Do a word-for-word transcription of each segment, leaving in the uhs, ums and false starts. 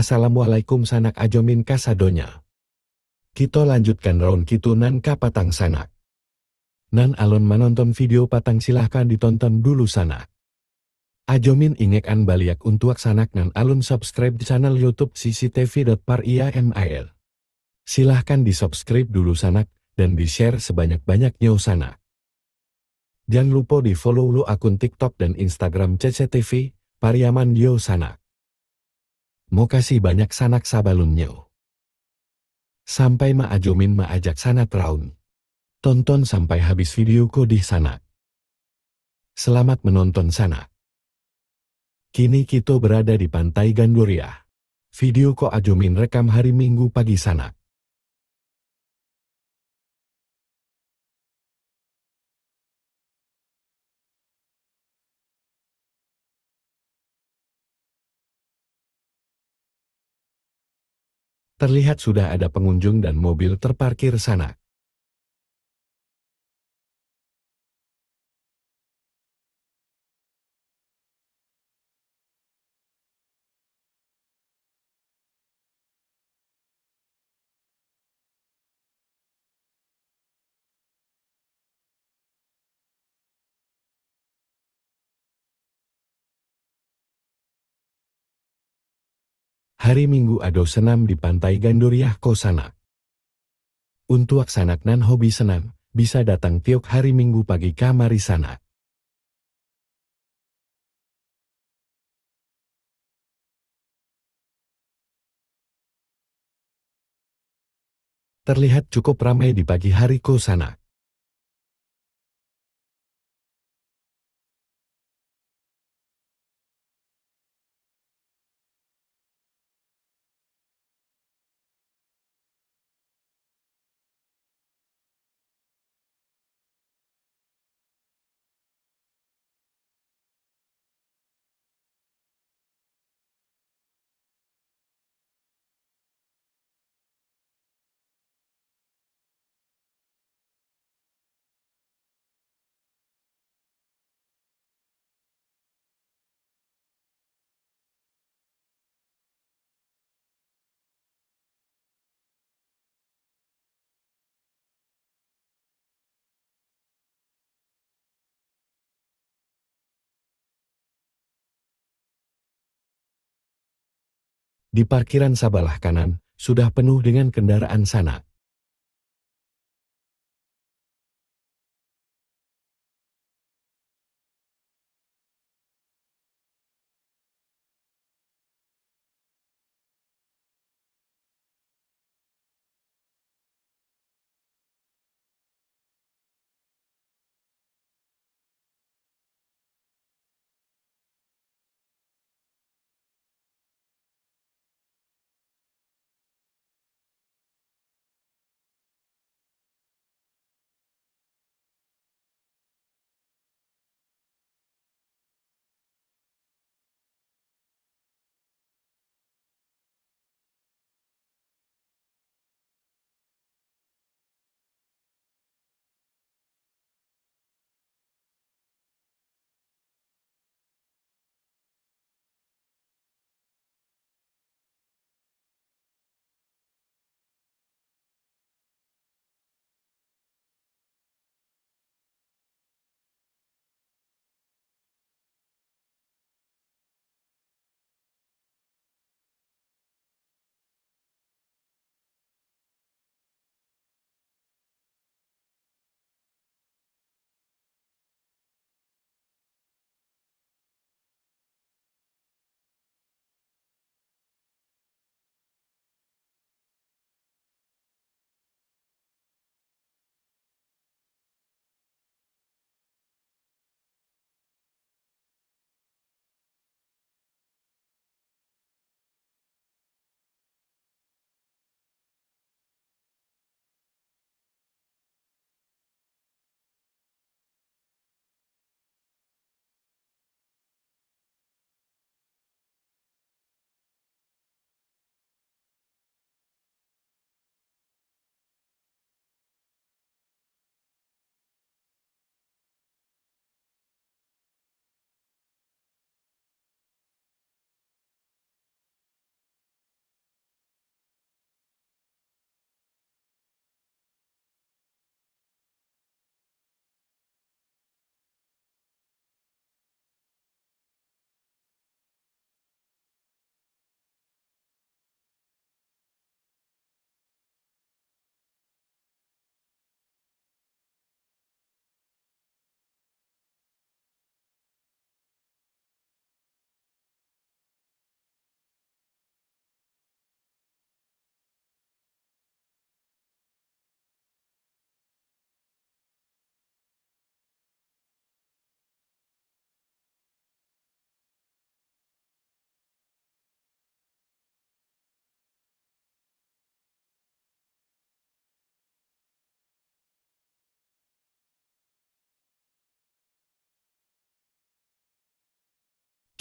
Assalamualaikum sanak Ajo Min kasadonyo. Kito lanjutkan round kito nan ka patang sanak. Nan alun manonton video patang silahkan ditonton dulu sanak. Ajo Min ingekan baliak untuak sanak nan alun subscribe di channel YouTube C C T V dot par I A M I L. Silahkan di-subscribe dulu sanak, dan di-share sebanyak-banyaknyo sanak. Jan lupo di-follow lo akun TikTok dan Instagram C C T V, Pariaman yo sanak. Mokasih banyak sanak sabalunnyo. Sampai ma Ajo Min maajak sanak round. Tonton sampai habis video ko dih sanak. Selamat menonton sanak. Kini kito berada di Pantai Gandoria. Video ko Ajo Min rekam hari Minggu pagi sanak. Terlihat sudah ada pengunjung dan mobil terparkir sanak. Hari Minggu ado senam di Pantai Gandoriah ko sanak. Untuak sanak nan hobi senam, bisa datang tiok hari Minggu pagi kamari sanak. Terlihat cukup ramai di pagi hari ko sanak. Di parkiran sabalah kanan, sudah penuh dengan kendaraan sanak.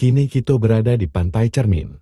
Kini kito berada di Pantai Cermin.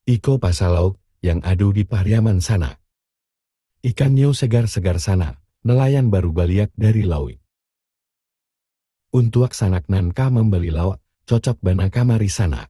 Iko pasa lauk yang ado di Pariaman sanak. Ikannyo segar-segar sanak, nalayan baru baliak dari lauik. Untuak sanak nan ka mambali lauk, cocok bana kamari sanak.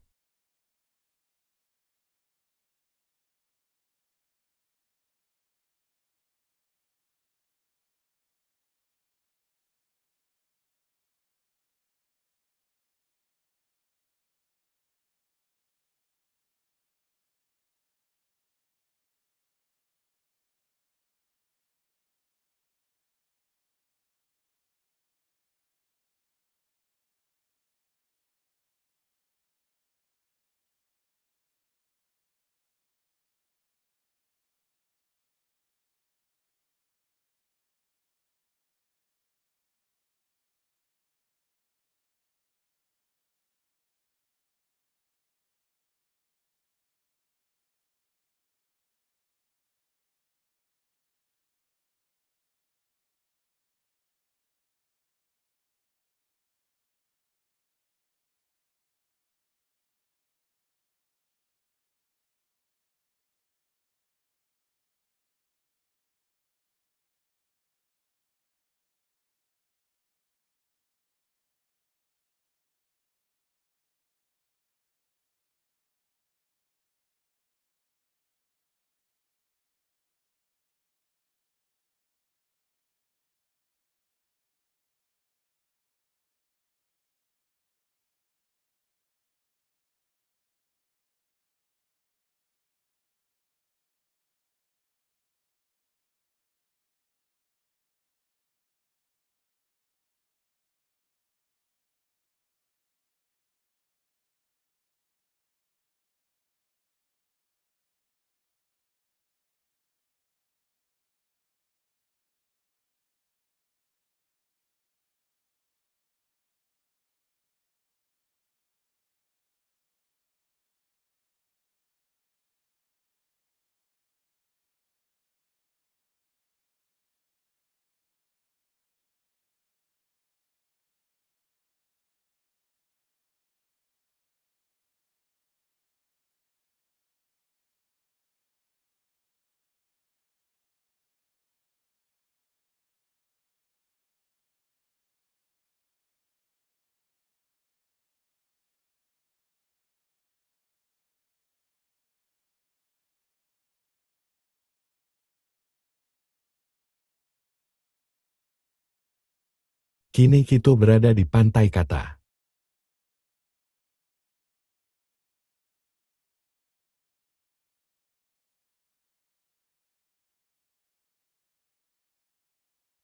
Kini kito berada di Pantai Kata.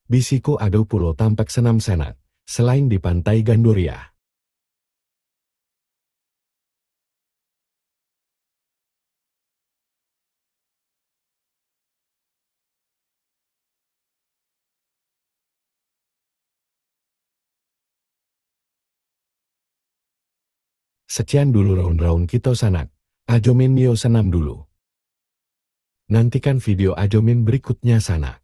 Di siko ado pulo tampak sanam sanak, salain di Pantai Gandoria. Sekian dulu raun-raun kito sanak. Ajo Min yo sanam dulu. Nantikan video Ajo Min berikutnya sanak.